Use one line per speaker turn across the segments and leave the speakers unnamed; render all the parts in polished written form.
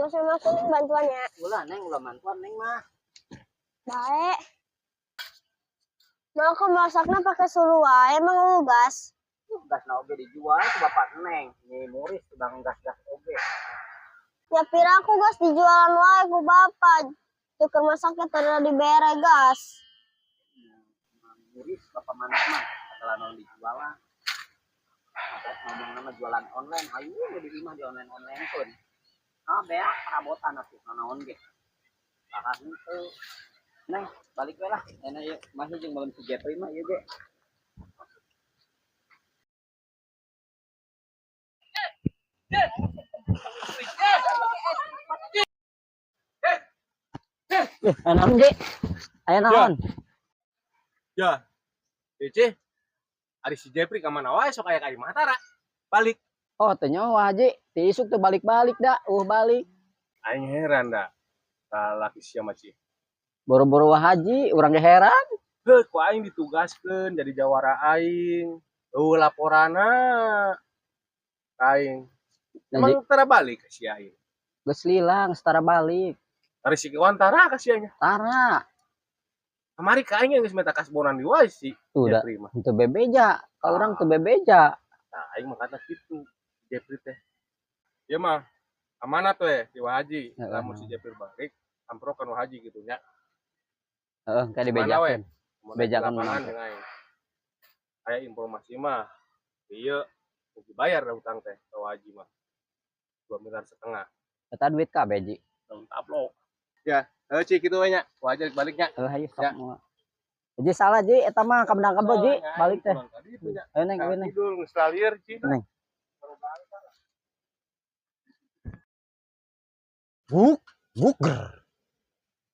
Geus masuk bantuannya.
Ulah, Neng, ulah mantuan Neng mah.
Baik. Mau aku masaknya pakai suluh wae, emang lu gas.
Gas na oge dijual ku bapak Neng. Nih muris bang gas-gas oge.
Ya pira aku gas dijualan wae ku bapak. Tuker masaknya tadi dibere gas.
Muris bapak mana mah kalau non dijualan. Ngomong nama jualan online, ayo nu di imah di online online pun. Ah, beak perabotan atuh naon ge. Tahan henteu. Neng, balik we lah. Enak ieu masih jeung belum si Jepri mah ieu ge. Aya naon, Ji? Aya naon?
Ya. Cece. Ari si Jepri ka mana wae sok aya ka imah tara. Balik.
Oh, teu nyawa, Ji. Ti isuk teu balik-balik da, balik.
Aing heran da. Lalaki sia mah, Ci.
Boro-boro wah haji, urang ge heran.
Heuh, ku aing ditugaskeun jadi jawara aing. Eueuh laporanna. Aing. Emang tara balik ka sia aing.
Geus lila, geus tara balik.
Ari si Kiwan tara ka sia nya.
Tara.
Kamari ka aing geus minta kasbonan di wae si
Tuh da.
Jepri mah.
Teu bebeja, ka urang teu bebeja.
Nah, aing mah kata kitu Jepri teh. Ieu mah amanat we ti Wah Haji.
Heeh.
Lamun si Jepri balik, amprokan Wah Haji gitu nya.
Heeh, kayak
Mana we?
dibejakeun.
Mun
Bejakan
di lapangan
mana?
jeung aing. Aya informasi mah ieu dibayar dah utang teh ka Wah Haji mah. 2,5 miliar.
Eta duit kabeh, Ji.
Daun taplok. Ya, heuh Ci kitu we nya. Wah Haji baliknya.
Heuh, hayu sok
Ya.
moal. Ji salah Ji, eta mah ka benang kebo Ji, balik teh.
Pulang tadi itu nya.
Ayo Neng, ayo Neng.
Tidur geus lalieur Ci.
Neng.
Guk, gukger.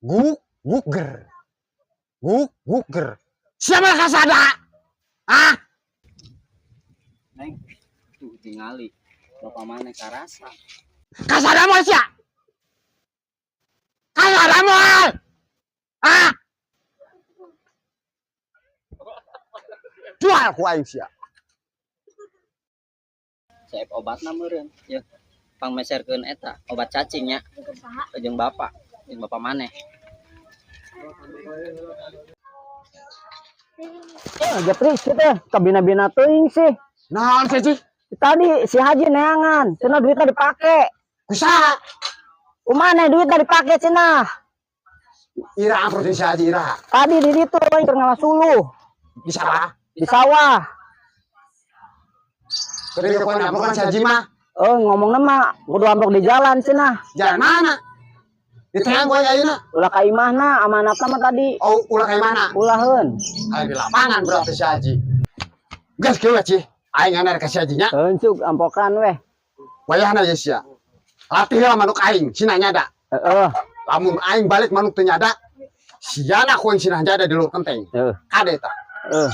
Guk, gukger. Guk, gukger. Siapa kasada? Ah?
Neng, tuh tingali. Bapak mana karasa?
Kasada moal sia? Kasada moal? Ah? Jual ku aing sia.
Saep obatna meureun, yeuh. Pangmeserkeun eta obat cacing nya. Jeung bapak, jeung bapak maneh. Jepri sih teh kabina-bina teuing sih.
Naon sih, Ji?
Tadi si Haji neangan, cenah duitna dipake.
Kusaha?
Kumana duitna dipake cenah?
Ira amprok jeung si Haji ira.
Tadi di ditu aing keur ngalasuluh.
Di sawah?
Di sawah.
Keur ku amprokan si Haji mah.
Oh, ngomongna mah kudu amprok di jalan cenah.
Jalan mana? Di tengah gua ayeuna.
Ulah ka imahna, amanatna mah tadi.
Oh, ulah ka imahna.
Ulaheun.
Aya di lapangan berarti si Haji. Geus kieu we, Ci. Aing nganar ka si Haji nya.
Heuncuk ampokan weh.
Wayahna ye sia. Latih heula manuk aing, sina nyada.
Heeh.
Lamun aing balik manuk teu nyada, siana ku aing sina nyada di luar kenteng.
Heeh.
Kade eta.
Heeh.